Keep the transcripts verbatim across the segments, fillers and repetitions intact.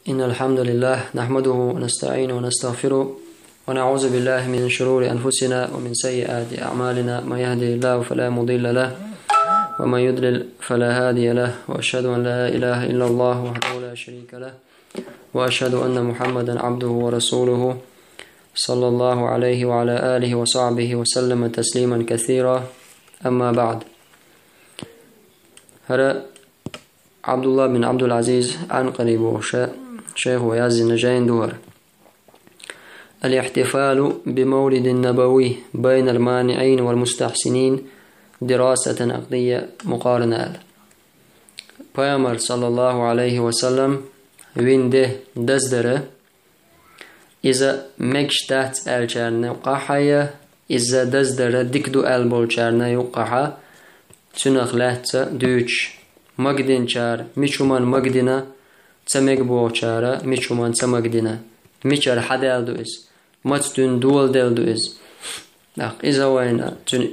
إن الحمد لله نحمده ونستعينه ونستغفره، ونعوذ بالله من شرور أنفسنا ومن سيئات أعمالنا. من يهده الله فلا مضل له، ومن يضلل فلا هادي له، وأشهد أن لا إله إلا الله وحده لا شريك له، وأشهد أن محمدا عبده ورسوله، صلى الله عليه وعلى آله وصحبه وسلم تسليما كثيرا. أما بعد. ХӀара Ӏабдулла бин Ӏабдул-Ӏазиз Ӏанкъари бохуш шайхо яздина жайна ду хӀара. الاحتفال بمولد النبوي بين المانعين والمستحسنين دراسة عقدية مقارنة аьлла. Пайхамар, саллаллаху Ӏалайхи ва саллам, вина де даздара, иза мегаш дац аьллачарна юккъахьа я, иза даздара дика ду аьлла болчарна юккъахьа, цунах лаьцна дуьйцуш, магадинчара мича хӀуманна магадина, ца мега бохучара мича хӀуманна ца магадина, мичара хьадаьлла ду иза, маца дуьйна доладелла ду иза. ТӀаккха иза вайна цуьнан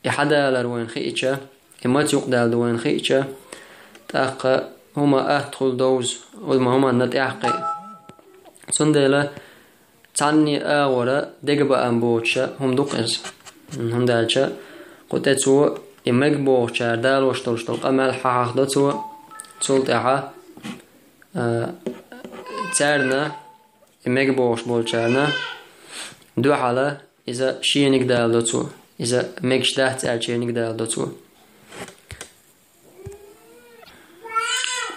и хьадалар вайна хиъча, и маца юкъадаьлла ду вайна хиъча, тӀаккха хӀума атта хуьлу довза, хӀума хӀуманна тӀаьхьакхиа. Цундела цхьанне агӀора дегабаам боцуша хӀума ду-кх иза. ХӀунда аьлча кху тӀе цо и мега бохучара далош долуш долу къамел хьахьахдо цо, цул тӀаьхьа, а, царна, и мега бохуш болчарна дуьхьала иза шениг даладо цо, иза мегаш дац аьллачерниг даладо цо.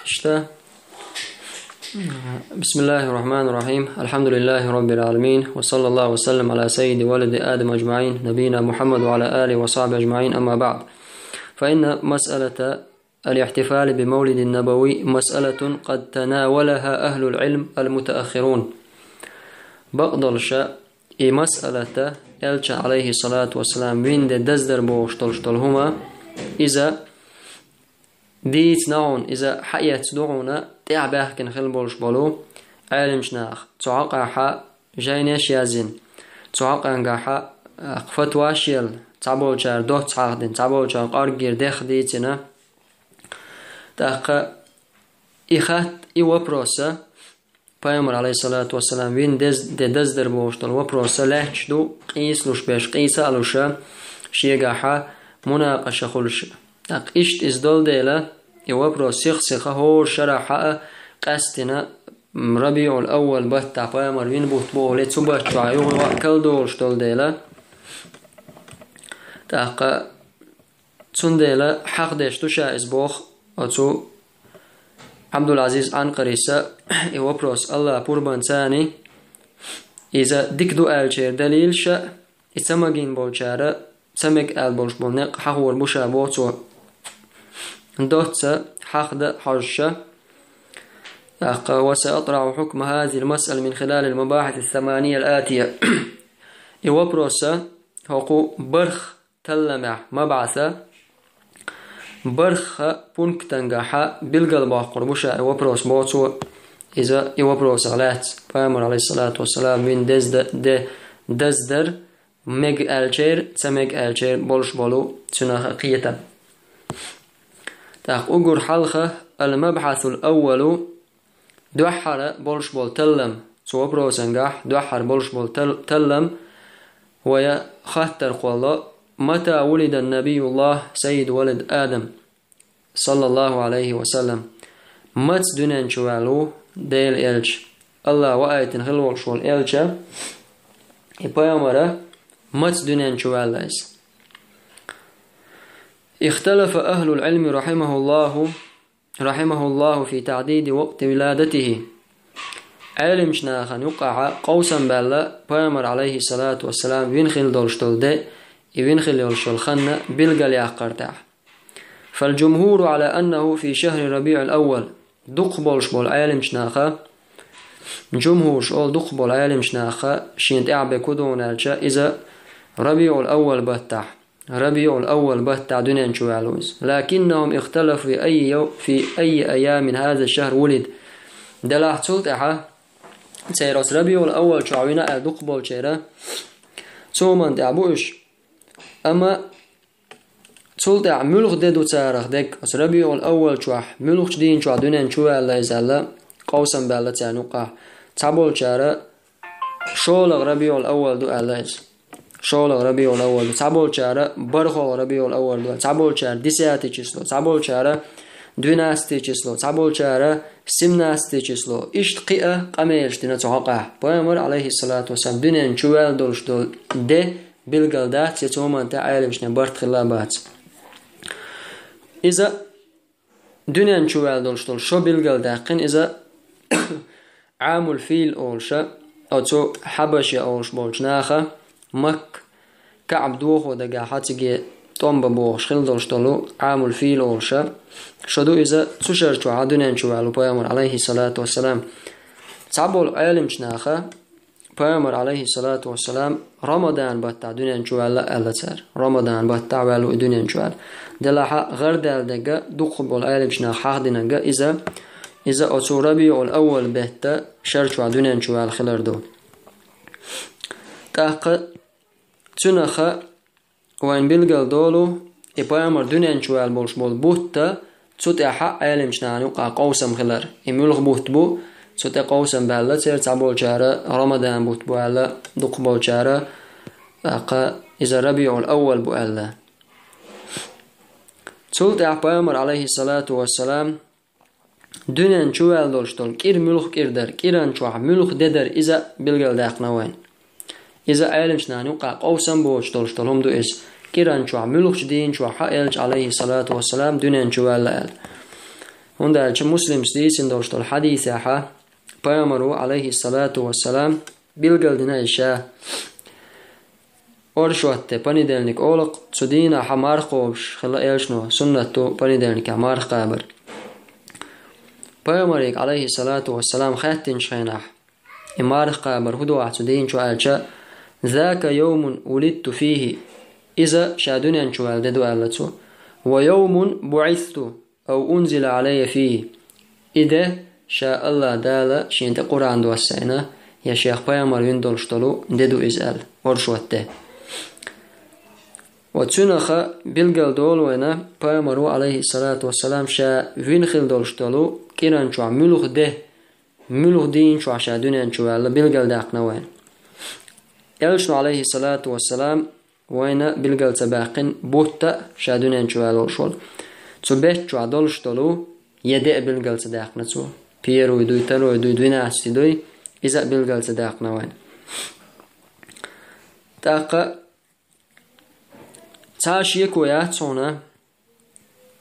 Иштта. بسم الله الرحمن الرحيم. الحمد لله رب العالمين. وصلى الله وسلم على سيد ولد آدم أجمعين، نبينا محمد وعلى آله وصحبه أجمعين. أما بعد. فإن مسألة الاحتفال بمولد النبوي مسألة قد تناولها أهل العلم المتأخرون. Бакъдолуша, и масъалата, Элча, Ӏалайхи салату вассалам, вина де даздар бохуш долуш долу хӀума, иза дийцина хьуна, иза хьаэцна ду хьуна тӀаьхьабаьхкина хила болуш болу Ӏеламчу наха, цу хьокъехьа жайнаш яздина, цу хьокъехьа, а, фатваш елла, цхьаболчара доцца хьахдина, цхьаболчара кӀорггера дехха дийцина. ТӀаккха и хатта, и вопроса, Пайхамар, Ӏалайхи салату вассалам, вина дез-, де даздар бохуш долу вопроса лаьтташ ду, къийсалуш берш къийса а луша, шегахьа мунакъаша хуьлуша. ТӀаккха иштта иза долу дела, и вопрос сих-сиха хӀора шарахьа а къаьстина, м, РабиӀул-Аввал баттахь пайхамар вина бутт боху, цу баттахь юха-юха калдолуш долу дела. ТӀаккха цундела хьахдеш ду ша иза боху оцу Ӏабдул-Ӏазиз Ӏанкъариса, и вопрос Аллах пурбан цани, иза дика ду аьллачеран далилша, и ца магийна болчара ца мега аьлла болуш болу некъ хьахор бу ша боху цо. Доцца хьахда хьожуша. ТӀаккха: «وسأطرح حكم هذه المسألة من خلال المباحث الثمانية الآتية». И вопроса хӀокху барх талламехь, мабӀаса, бархха пунктангахьа билгалбоккхур бу ша и вопрос боху цо. Иза и вопросах лаьцна, пайхамар, Ӏалайхи салату вассалам, вина дезда-, де-, даздар, мега аьллачеран, ца мега аьллачеран болуш болу цуьнан кхетам. ТӀаккха уггар хьалха, المبحث الأول, дуьххьара болуш болу таллам, цу вопросангахь дуьххьара болуш болу тал-, таллам, вай хаттар кхолло: «متى ولد نبي الله سيد ولد آدم؟» Саллаллаху Ӏалайхи ва саллам. Маца дуьнен чу ваьлла Делан элча, Аллах ваийтина хила волуш волу элча, и пайхамара маца дуьнен чу ваьлла иза? اختلف أهل العلم رحمه الله، رحمه الله في تحديد وقت ولادته. Ӏеламчу нахана юккъахьа къовсам баьлла пайхамар, Ӏалайхи салату вассалам, вина хила долуш долу де, и вина хила йолуш йолу ханна билгал яккхар тӀехь. فالجمهور على أنه في شهر ربيع الأول. Дукха болуш болу Ӏеламчу наха, жумхӀурш олу, дукха болу Ӏеламчу наха шена тӀаьхьа бекху дугӀун аьлча, иза РабиӀул-Аввал баттахь, РабиӀул-Аввал баттахь дуьнен чу ваьлла ву иза. لكنهم اختلفوا في أي يو-، في أي أيام هذا الشهر ولد. Делахь цул тӀаьхьа церан оцу РабиӀул-Аввал чохь вина аьлла дукха болчеран цу хӀуманна тӀехь бу уьш. Амма цул тӀаьхьа муьлха де ду царах дерг, оцу РабиӀул-Аввал чохь, муьлхачу дийна чохь дуьнен чу ваьлла иза аьлла, къовсам баьлла царна юкъахь. Цхьаболчара шолгӀа РабиӀул-Аввал ду аьлла иза. ШолгӀа РабиӀул-Аввал ду. Цхьаболчара бархӀолгӀа РабиӀул-Аввал ду. Цхьаболчара десятое число. Цхьаболчара двенадцатое число. Цхьаболчара семнадцатое число. Иштта кхин а къамелаш дина цу хьокъехь. Пайхамар, алейхиссалату вассалам, дуьнен чу ваьлла долуш долу де билгал дац, я цу хӀуманна тӀехь Ӏеламчунна барт хилла а бац. Иза дуьнен чу ваьлла долуш долу шо билгал даьккхина, иза Ӏамул-Фил олуша, оцу Хьабаша олуш болчу наха Макка, Каъб дохо дагахь циге тӀом бан бохуш хилла долуш долу Ӏамул-Фил олуша, шо ду иза, цу шар чохь дуьнен чу ваьлла ву Пайхамар, алейхиссалату вассалам. Цхьаболу Ӏеламчу наха Пайхамар, алейхиссалату вассалам, Рамадан баттахь дуьнен чу ваьлла аьлла цара. Рамадан баттахь ваьлла ву и дуьнен чу аьлла. Делахь а гӀардаьлла дерг а, дукхахболу Ӏеламчу наха хьахдинарг а иза, иза оцу РабиӀул-Аввал бетта шар чохь дуьнен чу ваьлла хилар ду. ТӀаккха цуьнах а вайн билгал долу, и Пайхамар дуьнен чу ваьлла болуш болу бутт а, цу тӀехь а Ӏеламчу нахана юкъахь къовсам хилар. И муьлха бутт бу, цу тӀе къовсам баьлла церан, цхьаболчара Рамадан бутт бу аьлла, дукхахболчара, тӀаккха иза РабиӀул-Аввал бу аьлла. Цул тӀаьхьа Пайхамар, алейхиссалату вассалам, дуьнен чу ваьлла долуш долу кӀира муьлха кӀира дара, кӀиран чохь муьлха де дара, иза билгал даьккхина вайн. Иза Ӏеламчу нахана юкъахь къовсам боцуш долуш долу хӀума ду иза. КӀиран чохь муьлхачу дийна чохь а элча, алейхиссалату вассалам, дуьнен чу ваьлла аьлла. ХӀунда аьлча Муслимс дийцина долуш долу хьадисехь а Пайхамаро, алейхиссалату вассалам, билгал дина иза ша. Оршот де, понедельник олу-кх, цу дийнахь марха кхобуш хилла элчано, суннат ду понедельникехь марха кхабар. Пайхамарга, алейхиссалату вассалам, хаьттинчу хенахь, и марха кхабар хӀун ду ахь цу дийна чу аьлча, «Зака йовмун вулидту фийхи», иза ша дуьнен чу ваьлла де ду аьлла цо. «Ва йовмун буӀисту», «Ау унзила алайя фийхи». И де ша Аллах Дала шена тӀе Къуръан доссийна, я шех пайхамар вина долуш долу де ду иза аьлла, оршот де. Ва цуьнах а билгал долу вайна, пайхамаро, алейхиссалату вассалам, ша вина хила долуш долу кӀиран чохь муьлха де, муьлха дийна чохь ша дуьнен чу ваьлла билгал даьккхина вайна. Элчано, алейхиссалату вассалам, вайна билгал ца баьккхина бутт а ша дуьнен чу ваьлла волуш волу. Цу бетта чохь долуш долу я де а билгал ца даьккхина цо. Первый дуй, второй дуй, двенадцатый дуй, иза а билгал ца даьккхина вайна. ТӀаккха цхьа шеко яц хьуна,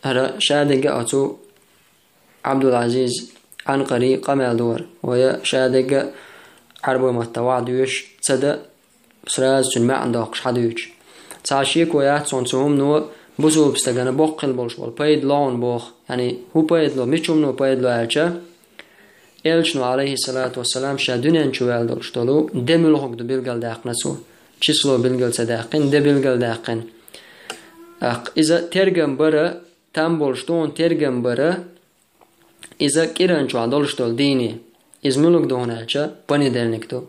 хӀара шадерг а оцу Абдул-Азиз Анкъари къамел дора. Вай шадерг а Ӏарбой маттахь ваха доьшуш ца дан, сразу цуьнан маьӀна доккхуш хьадуьйцуш. Цхьа шеко яц хьуна цу хӀумано бусулба стагана боккха хила болуш болу пайда ло хьуна боху. Яъни, хӀун пайда ло, мича хӀумано пайда ло аьлча, Элчано, алейхиссалату вассалам, ша дуьнен чу ваьлла долуш долу де муьлхарг ду билгал даьккхина цо. Число билгал ца даьккхина, де билгал даьккхина. ТӀаккха иза тергам бара, там болуш ду хьуна тергам бара, иза кӀиран чохь долуш долу дийне. Иза муьлхарг ду хьуна аьлча, понедельник ду.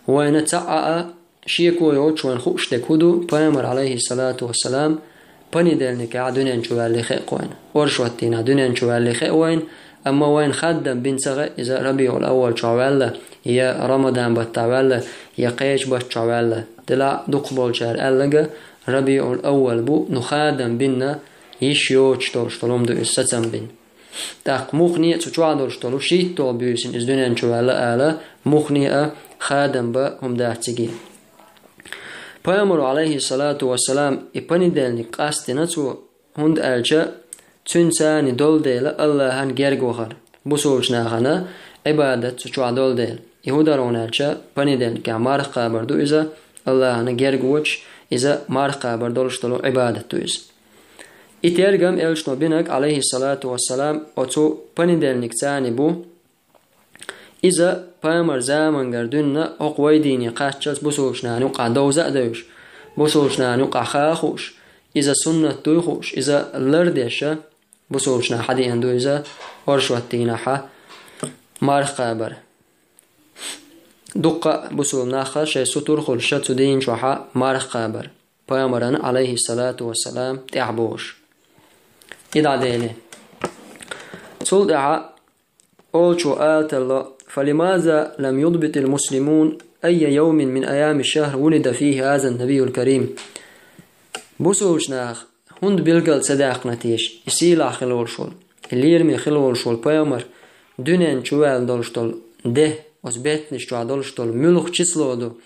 Вайна цхьа а шеко йоцуш вайна хууш дерг хӀун ду, пайхамар, алейхиссалату вассалам, понедельникехь дуьнен чу ваьллий хиъ вайна. Оршот дийнахь дуьнен чу ваьллий хиъ вайна, амма вайна хаддам бина ца хаьа иза РабиӀул-Аввал чохь ваьлла, я Рамадан баттахь ваьлла, я кхечу бутт чохь ваьлла. Делахь дукхахболчара аьлларг а РабиӀул-Аввал бу, ну хадам бина йиш йоцуш долуш долу хӀума ду иза, сацам бина. ТӀаккха муххале а цу чохь долуш долу шийтталгӀа буьйсанна иза дуьнен чу ваьлла ала, муххале а хадам бан хӀума дац цига. Пайхамаро, алейхиссалату вассалам, и понедельник къастдина цо, хӀунда аьлча цуьнан цӀарна долу дела Аллахьан герга вахар, бусулбачу нахана Ӏибадат цу чохь долу дела. И хӀун дара хьуна аьлча, понедельникехь марха кхабар ду иза, Аллахьана герга воцуш, иза марха кхабар долуш долу Ӏибадат ду иза. И тергам элчано бинарг, алейхиссалату вассалам, оцу понедельник цӀарна бу. Иза пайхамар замангара дуьнна хӀокху вай дийне кхаччалц бусулбачу нахана юкъахь довза а девзаш, бусулбачу нахана юкъахь ха а хууш, иза суннат дуй хууш, иза лардеш а, бусулбачу наха хьадеана ду иза оршот дийнахь марха кхабар. Дуккха а бусулба нах а шайн сутара хуьлуш а цу дийна чохь а марха кхабар. Пайхамаран, алейхиссалату вассалам, тӀаьхьа бохуш. И дӀаделира. Цул тӀаьхьа Олчо ала тарло: «فلماذا لم يضبط المسلمون أي يوم من أيام الشهر ولد فيه هذا النبي الكريم؟» Бусулчу наха хӀунда билгал ца даьккхина теша и сийлахь хила волуш волу, и лераме хила волуш волу пайхамар дуьнен чу ваьлла долуш долу де, оцу беттанаш чохь долуш долу муьлха число ду?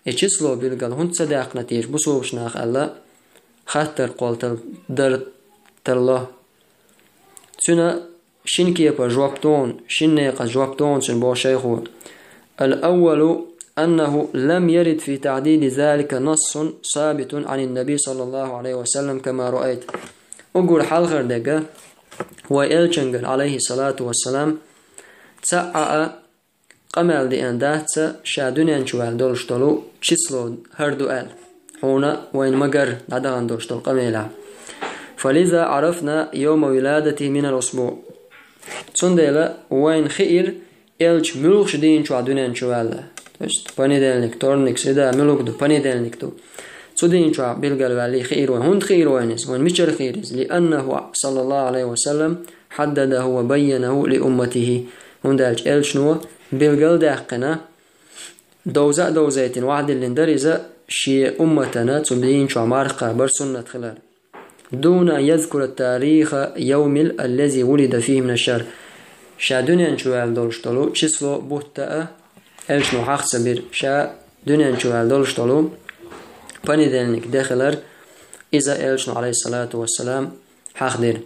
И число билгал хӀунда ца даьккхина теша бусулчу наха аьлла, хаттар кхоллар тарло. Цуьнан шина кепара жоп догӀу, шина некъан жоп догӀу цуьнан, боху шайхо. الأول أنه لم يرد في تعديل ذلك نص ثابت عن النبي صلى الله عليه وسلم كما رأيت. Уггар хьалхара дерг, вай элчангара, عليه الصلاة والسلام, цхьа а къамел деана дац ша дуьнен чу ваьлла долуш долу число хӀара ду аьлла, хьуна вайна ма-гарра дӀадахана долуш долу къамелехь. فلذا عرفنا يوم ولادته من الأسبوع. Цундела вайна хиира элча муьлхачу дийна чохь дуьнен чу ваьлла. То есть понедельник, вторник, среда, муьлха ду, понедельник ду. Цу дийна чохь билгалваьлла хиира вайна. ХӀунда хиира вайна иза? Вайна мичара хиира иза? لأنه صلى الله عليه وسلم حدده وبينه لأمته. ХӀунда аьлча элчано билгал даьккхина, довза а довзийтина, вахьдиллина дара иза шен умматана цу дийна чохь марха кхабар суннат хилар. دون أن يذكر تاريخ يوم الذي ولد فيه من الشهر. Ша дуьнен чу ваьлла долуш долу число, бутт а элчано хьаха ца бира. Ша дуьнен чу ваьлла долуш долу понедельник де хилар, иза элчано, عليه الصلاة والسلام, хьахдира.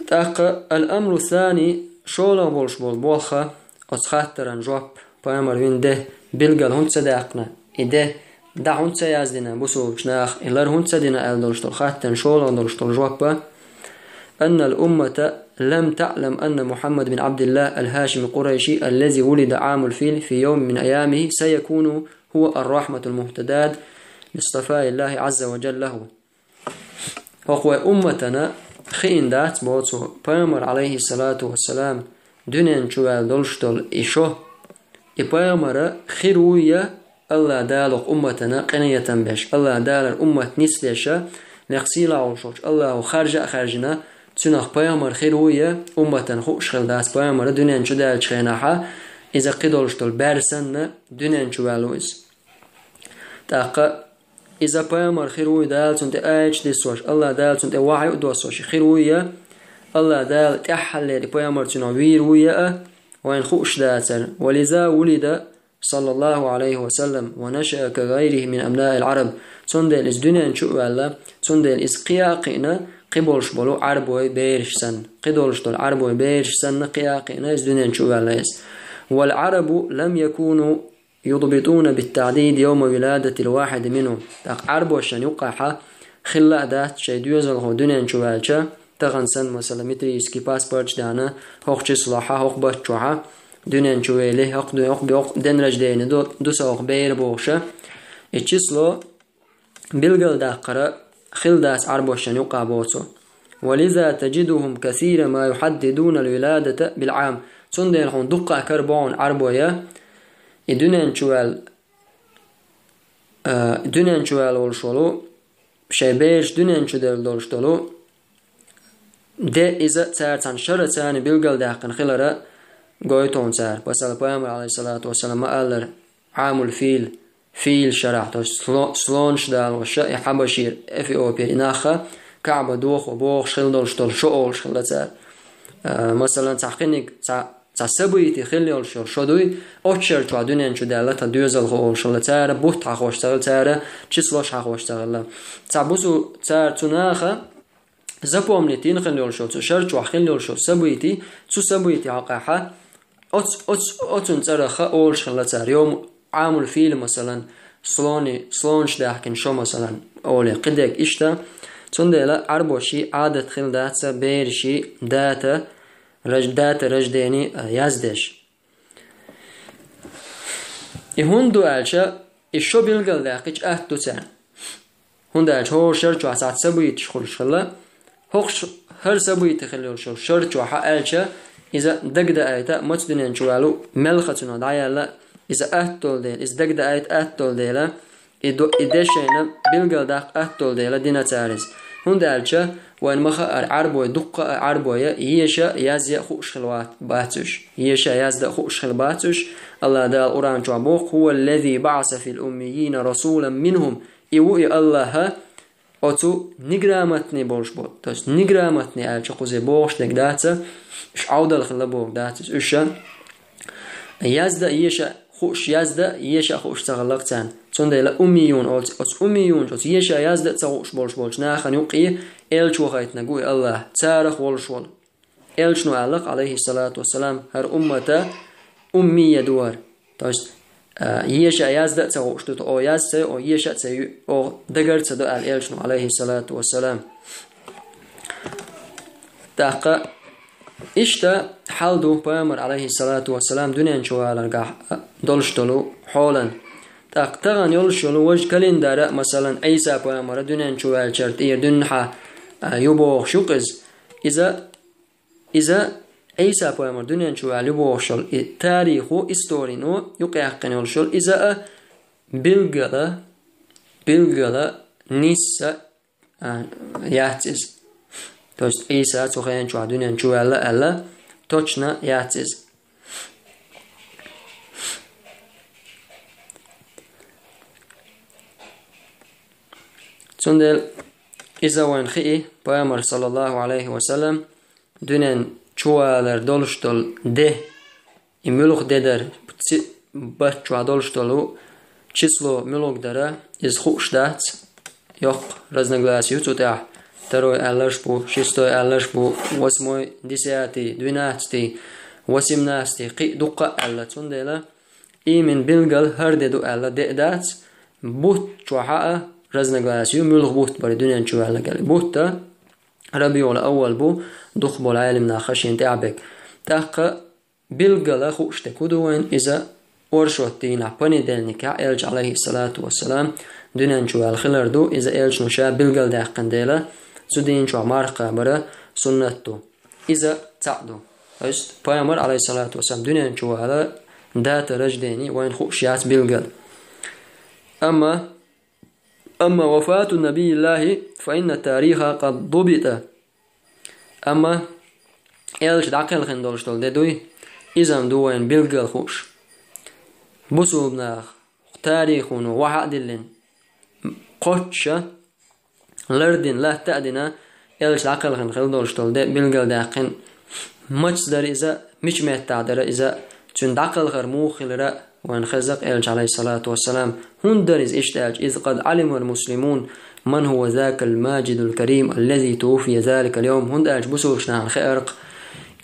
ТӀаккха الأمر الثاني, шолгӀа болуш болу болх, оцу хаттаран жоп, пайхамар вина де билгал хӀунда ца даьккхина, и де дӀа хӀунда ца яздина бусулчу наха, и лар хӀунда ца дина аьлла долуш долу хаттаран шолгӀа долуш долу жоп, أن الأمة لم تعلم أن محمد بن عبد الله الهاشمي القريشي الذي ولد عام الفيل في يوم من أيامه سيكون هو الرحمة المهتداة باصطفاء الله عز وجل له. ХӀокху вай умматана хиъна дац, боху цо, пайхамар, عليه الصلاة والسلام, дуьнен чу ваьлла долуш долу и шо, и пайхамар хир ву я АллахӀ Дала хӀокху умматана къинхетам беш, АллахӀ Далара уммат нисдеш, некъ сийлахь волуш волчу АллахӀо харжа а хаьржина, цуьнах пайхамар хир ву я умматана хууш хилла дац, пайхамар дуьнен чу даьллачу хенахь, иза кхидолуш долу бер санна дуьнен чу ваьлла ву иза. ТӀаккха иза пайхамар хир ву и Дала цунна тӀе аяташ диссош, АллахӀ Дала цунна тӀе вахьйу а доссош хир ву я, АллахӀ Дала тӀаьххьаллера и пайхамар цуьнан вийр ву я а, вайна хууш дацара. ولذا ولد صلى الله عليه وسلم ونشأ كغيره من أبناء العرب. Цундела иза дуьнен чу а ваьлла, цундела иза кхин а кхиъна, кхин болуш болу Ӏарбой бераш санна, кхидолуш долу Ӏарбой бераш санна кхин а кхиъна иза дуьнен чу а ваьлла иза. والعرب لم يكونوا يضبطون بالتعديد يوم ولادة الواحد منهم. ТӀаккха Ӏарбошна юккъехь хилла а дац шайн доьзалхо дуьнен чу ваьлча, тахана санна, масала, метрический паспорташ даьхна, хӀокху числохь, хӀокху баттахь дуьнен чу вели, хӀокху, хӀокху, хӀокху день рождения ду, ду сан хӀокху бера бохуш. И число билгалдаккхар хилла дац Ӏарбошна юккъехь, боху цо. ولذا تجدهم كثيرا ما يحددون الولادة بالعام. Цундела хьуна дуккха а карабо хьуна Ӏарбой, и дуьнен чу ваьлла, а, дуьнен чу ваьлла волуш волу, шайн бераш дуьнен чу девлла долуш долу де, иза цара цхьана шарца билгалдаьккхина хилар гойту хьуна цара. Масала, пайхамар, عليه الصلاة والسلام, ма-аллара, Ӏамул фил, фил шарахь, то есть сло-, слонаш далош, и хьабашера, Эфиопера и нах КаӀба дохо бохуш хилла долуш долу шо олуш хилла цара. А, масалан, цхьа кхиниг, цхьа, цхьа событие хилла йолуш йолу шо дуй, оцу шар чохь дуьнен чу даьлла тхан доьзалхо олуш хилла цара, бутт хьахош ца хилла цара, числош хьахош ца хилла. Цхьа бусу цара цу наха запомнить йина хилла йолуш йолу, цу шар чохь хилла йолуш йолу событие, цу событие хьокъехь, оц-, оц-, оцун цӀарах олуш хилла цара. Йовма Ӏамул фил, масалан, слони-, слонаш даьхкина шо, масалан, олий, кхидерг иштта. Цундела Ӏарбоший Ӏадат хилла дац бераший дата, рож-, дата рождения, а, яздеш. И хӀунда ду аьлча, и шо билгалдаьккхича атта ду царна. ХӀунда аьлча хӀора шар чохь цхьацца событеш хуьлуш хилла. ХӀокху ш-, хӀара событие хилла йолуш йолу шар чохь аьлча, иза дагадоуьйту, маца дуьнен чу ваьлла ву, мелха цунах дӀаяьлла, иза атта долу дела, иза дагадоуьйту атта долу дела, и до-, и де шайна билгалдаккха атта долу дела дина цара иза. ХӀунда аьлча Вайн ма хаара, Ӏарбой, дуккха а Ӏарбой еша а, язъя а хууш хила вац-, бац уьш. Еша а, язда а хууш хила бац уьш. АллахӀ Дала Къуръан чохь боху: «هو الذي بعث في الأميين رسولا منهم». И ву и АллахӀ, оцу неграмотный болуш болу, то есть неграмотный аьлча кхуза бохуш дерг дац, уьш Ӏовдал хилла бохург дац иза. Уьш язда а, еша а хууш, язда а, еша а хууш ца хилла-кх царна. Цундела уммиюн оцу, оцу уммиюнаш, оцу еша а, язда а ца хууш болуш болчу нахана юккъе элча вахийтинарг ву и АллахӀ, царах волуш волу. Элчано аьлла-кх, Ӏалайхиссалату вассалам, хӀара уммата уммия ду хӀара. То есть, а, еша а, язда а ца хууш ду, то о яз ца ю, о еша а ца ю, о дагар ца до аьлла элчано, Ӏалайхиссалату вассалам. ТӀаккха иштта хьал ду пайхамар, Ӏалайхиссалату вассалам, дуьнен чу валаргахь долуш долу хьолан. ТӀаккха тахана йолуш йолу важа календара, масалан, Ӏийса пайхамара дуьнен чу ваьллачара тӀера дуьненхьа, а, ю бохуш ю-кх иза. Иза, иза Ӏийса пайхамар дуьнен чу ваьлла ю бохуш йолу и тарихо, историно юкъаяьккхина йолуш йолу, иза а билггала, билггала, нийсса а, яц иза. То есть Ӏийса цу хенан чохь дуьнен чу ваьлла аьлла, точно яц иза. Цундела иза вайн хии, пайхамар, саллаллаху Ӏалайхи ва саллам, дуьнен чу валар долуш долу де, и муьлха де дара, ци-, бат чохь долуш долу число муьлха дара, иза хууш дац, йоккха разногласие ю цу тӀехь. Второй аьлларш бу, шестой аьлларш бу, восьмой, десятый, двенадцатый, восемнадцатый, кхин а дуккха а аьлла. Цундела имин билггал хӀара де ду аьлла де а дац, бутт чохь а разногласие ю, муьлха бутт бара дуьнен чу ваьлларг аьлла. Бутт а Рабиул-Аввал бу, дукхахболу Ӏелам наха шена тӀаьхьа берг. ТӀаккха билггала хууш дерг хӀун ду вайн, иза оршот дийнахь, понедельникехь, элча, Ӏалайхиссалату вассалам, дуьнен чу ваьлла хилар ду, иза элчано ша билгалдаьккхина дела, цу дийна чохь марха кхабар суннат ду. Иза цхьаъ ду. То есть пайхамар, Ӏалайхиссалату вассалам, дуьнен чу вала дата рождения вайн хууш яц билггал. Амма أما وفاة نبي الله فإن تاريخها قد ضبط. Амма элча дӀакхелхина долуш долу де дуй, иза-м ду вайн билггал хууш. Бусулба нах тарихуно вахьа а диллина, кхоччуш а, лардина, латта а дина, элча дӀакхелхина хила долуш долу де билгалдаьккхина. Маца дара иза, мича меттахь дара иза, цуьнан дӀакхалхар муха хилира вайн хеза-кх элча, Ӏалайхиссалату вассалам. ХӀунда дара иза иштта аьлча: إذ قد علم المسلمون من هو ذاك الماجد الكريم الذي توفي ذلك اليوم. ХӀунда аьлча бусулбачу нахана хеара-кх,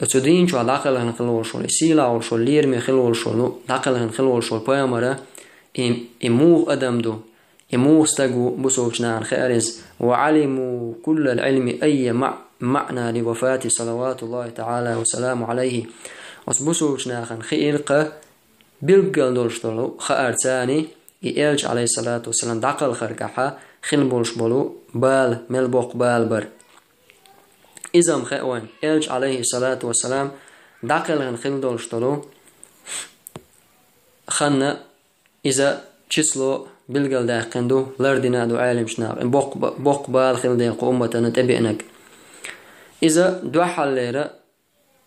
оцу дийна чохь дӀакхелхина хила волуш волу, и сийлахь волуш волу, лераме хила волуш волу, дӀакхелхина хила волуш волу пайхамара, и, и муха адам ду, и муха стаг ву бусулбачу нахана хеара иза. وعلموا كل العلم أي مع-، معنى لوفاته صلوات الله تعالى وسلامه عليه. Оцу бусулбачу нахана хиира-кх билггал долуш долу хаар царна, и элча, Ӏалайхиссалату вассалам, дӀакхалхаргахьа хила болуш болу бала, мел боккха бала бара. Иза-м хаьа вайн, элча, Ӏалайхиссалату вассалам, дӀакхелхина хила долуш долу ханна иза число билгалдаьккхина ду, лардина а ду Ӏелимчу наха, боккха ба-, боккха бала хила дела кху умматана тӀебеанарг. Иза дуьххьарлера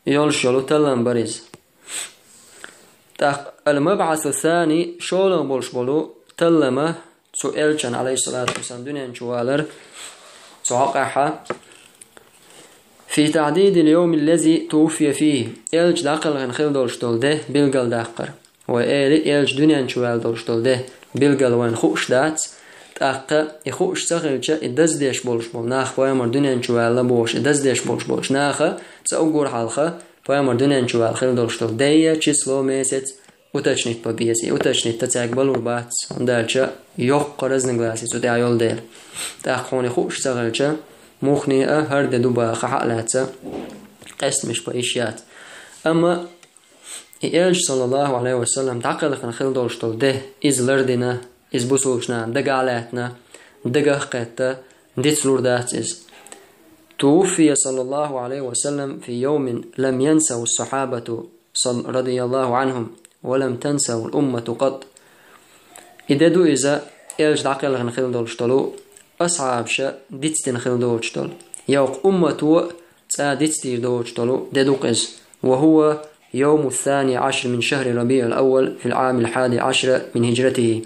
йолуш йолу таллам бара иза. ТӀаккха ал-мабхьасу сани, шолгӀа болуш болу таллама цу элчан, Ӏалайхиссалату вассалам, дуьнен чу валар цу хьокъехьа. في تحديد اليوم الذي توفي فيه. Элча дӀакхелхина хила долуш долу де билгалдаккхар. Вай эли, элча дуьнен чу ваьлла долуш долу де билггал вайна хууш дац, тӀаккха и хууш ца хилча, и даздеш болуш болу нах, пайхамар дуьнен чу ваьлла бохуш, и даздеш болуш болчу наха цкъа уггар хьалха пайхамар дуьнен чу ваьлла хила долуш долу дайя, число, месяц уточнить бан беза. И уточнить дан цаьрга балур бац, хӀунда аьлча йоккха разногласие цу тӀехь йолу дела. ТӀаккха хьуна и хууш ца хилча, муххале а хӀара де ду баха хьа а лаьцна, къестамаш бан йиш яц. Амма и элча, саллаллаху Ӏалайхи ва саллам, дӀакхелхина хила долуш долу де, иза лардина, иза бусулбачу нахана дагахь а лаьттина, дагах а кхетта, дицлур дац иза. توفي صلى الله عليه وسلم في يوم لم ينسه الصحابة صل-، رضي الله عنهم، ولم تنسه الأمة قط. И де ду иза, элча дӀакхелхина хила долуш долу, асхьабаша дицдина хила доцуш долу. Йоккха уммато цӀа дицдийр доцуш долу де ду-кх иза. وهو يوم الثاني عشر من شهر ربيع الأول في العام الحادي عشر من هجرته.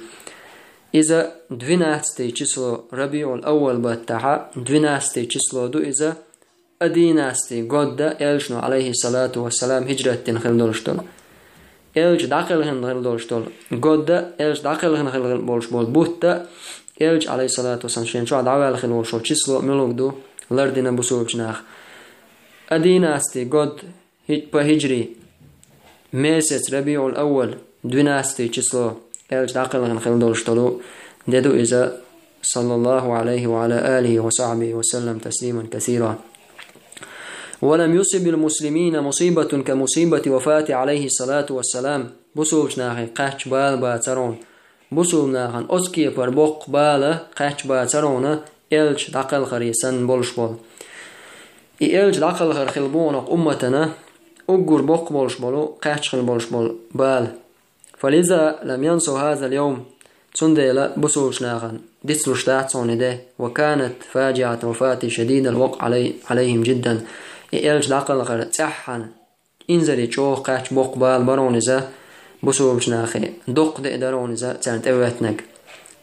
Иза двенадцатое число РабиӀул-Аввал баттахьа, двенадцатое число ду иза, одиннадцатый год да элчано, алейхиссалату вассалам, хиджрат дина хила долуш долу. Элча дӀакхелхина хила долуш долу год да, элча дӀакхелхина хила болуш болу бутт да, элча, алейхиссалату вассалам, шен чохь дӀаваьлла хила волуш волу число муьлхарг ду, лардина бусулбачу наха. Одиннадцатый год хи-, по хиджри, месяц РабиӀул-Аввал, двенадцатое число, элча дӀакхелхина хила долуш долу де ду иза, саллаллаху алейхи ва ала алихи ва сахьбихи ва саллам таслиман касира. ولم يصب المسلمين مصيبة كمصيبة وفاته عليه الصلاة والسلام. Бусулбачу нахе кхаьчча бала бацара хьуна, бусулба нахана оцу кепара боккха бала кхаьчча бацара хьуна, элча дӀакхелхаре санна болуш болу. И элча дӀакхелхар хила бу хьуна кху умматана уггар боккха болуш болу, кхаьчча хила болуш болу бала. فلذا لم ينسوا هذا اليوم. Цундела бусулбачу нахана дицлуш дац хьуна и де. وكانت فاجعة وفاته شديد الوقع علي-، عليهم جدا. И элча дӀакхелхар цӀеххьана инзаре чӀогӀа кхаьчча боккха бала бара хьуна иза, бусулбачу нахе доккха де дара хьуна иза царна тӀеветтинарг.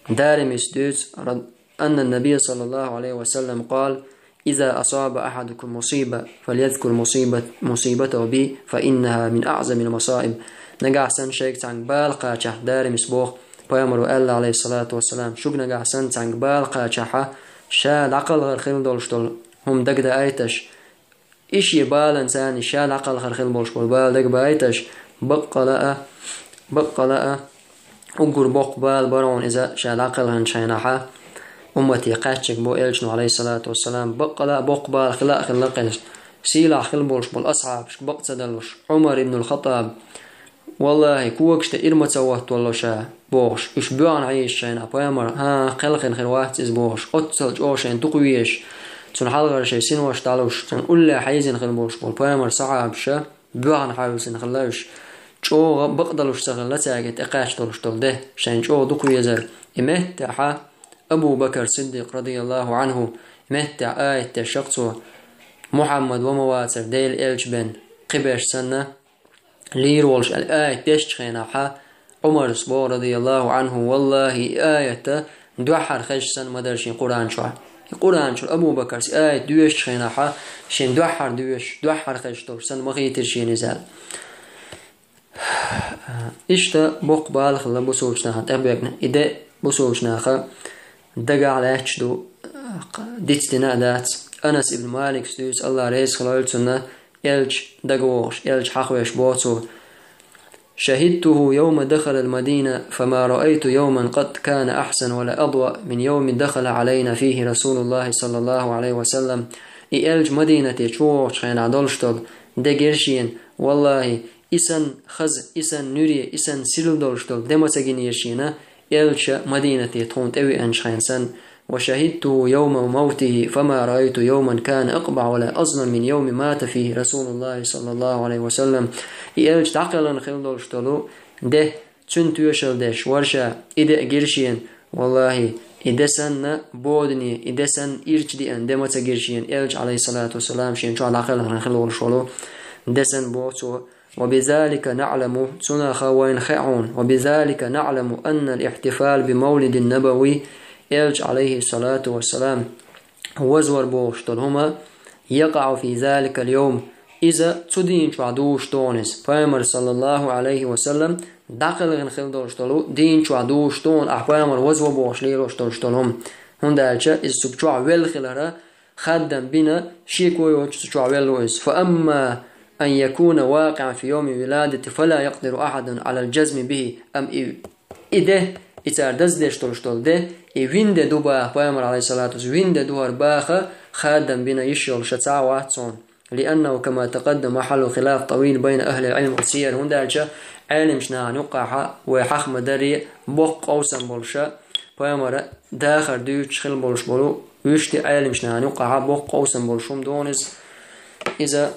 Даримис дуьйцу, рад-, أن النبي صلى الله عليه وسلم قال: إذا أصاب أحدكم مصيبة فليذكر مصيبة-، مصيبته بي فإنها من أعظم المصائب. Нагахь санна шайга цхьаьнга бала кхачахь, Даримис боху, пайхамаро аьлла, алейхиссалату вассалам, шуьга нагахь санна цхьаьнга бала кхачахьа, ша дӀакхалхар хила долуш долу хӀума дагадейташ, и шен баланца ша дӀакхалхар хила болуш болу бала дагабейташ, баккъала а, баккъала а, уггар боккха бала бара хьуна иза ша дӀакхалхинчу хенахьа, уммате кхаьчнарг бу элчано, алейхиссалату вассалам, баккъала а боккха бала хила а хилла кхелаш, сийлахь хила болуш болу асхьабашка бакъ ца далуш, Ӏумар ибн аль-Хаттаб, валлахи, когаш тӀе ира ма ца хӀоттавелла ша, бохуш, уьш боьхна хьийзачу хенахь, пайхамар, хӀан, кхелхина хир вац иза бохуш, оццал чӀогӀа шайна дукха везаш, цунна хьалхара шайн синош дӀалуш, цунна уллехь хьийзина хила болуш болу пайхамар сахьабаша боьхна хьаьвсина хилла уьш, чӀогӀа бакъдалуш ца хилла цаьрга тӀекхаьчна долуш долу де, шайна чӀогӀа дукха везар. И меттехьа Абу Бакар Сиддикъ, радияллаху анхӀу, и меттехь аят деш яра цо, Мухьаммад ва ма вацара Делан элча бен, кхиберш санна, лийр волуш аьлла аят дешчу хенахьа, Ӏумарс боху, радияллаху анхӀу, валлахи, и аята дуьххьара хезаш санна ма дара шен Къуръан чохь. И Къуръан чуьра Абу Бакарс и аят доьшучу хенахьа, шен дуьххьара доьшуш, дуьххьара хезаш долуш санна ма хийтира шена иза аьлла. Иштта боккха бала хилла бусулбачу нахана тӀехбоьгна. И де бусулбачу наха дагахь лаьтташ ду, дицдина а дац. Анас ибн Маликс дуьйцу, Аллах реза хуьлийла цунна, элча дагавогӀуш, элча хьахавеш боху цо: شهدته يوم دخل المدينة، فما رأيت يوما قط كان أحسن ولا أضوأ من يوم دخل علينا فيه رسول الله صلى الله عليه وسلم. И элча Мадинате чувогӀучу хенахь долуш долу де гира шена, валлахи, и санна хаза, и санна нуьре, и санна сирла долуш долу де ма ца гинера шена, элча Мадинате тхуна тӀевеанчу хенахь санна. وشهدته يوم موته، فما رأيت يوما كان أقبح ولا أظلم من يوم مات فيه رسول الله صلى الله عليه وسلم. И элча дӀакхелхина хила долуш долу де, цуьнан тоьшалла деш вара ша, и де а гира шена, валлахи, и де санна бодане, и де санна ирча деана де ма ца гира шена, элча, алейхиссалату вассалам, шена чохь дӀакхелхина хила волуш волу де санна, боху цо. وبذلك نعلم, цунах вайна хаьа хьуна, وبذلك نعلم أن الاحتفال بمولد النبوي, элча, алейхиссалату вассалам, вазвар бохуш долу хӀума, يقع في ذلك اليوم, иза цу дийна чохь дугӀуш ду хьуна иза. Пайхамар, саллаллаху алейхи ва саллам, дӀакхелхина хила долуш долу дийна чохь дугӀуш ду хьуна, ахь пайхамар вазво бохуш лелош долуш долу хӀума. ХӀунда аьлча иза цу чохь велла хилара, хаддам бина, шеко йоцуш цу чохь велла ву иза. فأما أن يكون واقعا في يوم ولادته فلا يقدر أحد على الجزم به. Амма и, и де, и цара даздеш долуш долу де, и вина де ду баха, пайхамар, алейхиссалату вассалам, вина де ду хӀара баха, хаддам бина йиш йолуш цхьа а вац хьуна. لأنه كما تقدم محل خلاف طويل بين أهل العلم والسير. ХӀунда аьлча Ӏеламчу нахана юккъахьа вай хьаха ма-дарра боккха къовсам болуша, пайхамара дахар дуьйцуш хила болуш болу, вуьшта Ӏеламчу нахана юккъахьа боккха къовсам болуш хӀума ду хьуна иза, иза,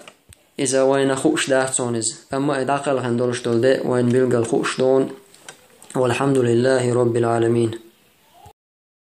иза вайна хууш дац хьуна иза. Амма и дӀакхелхина долуш долу де вайна билггал хууш ду хьуна. والحمد لله رب العالمين.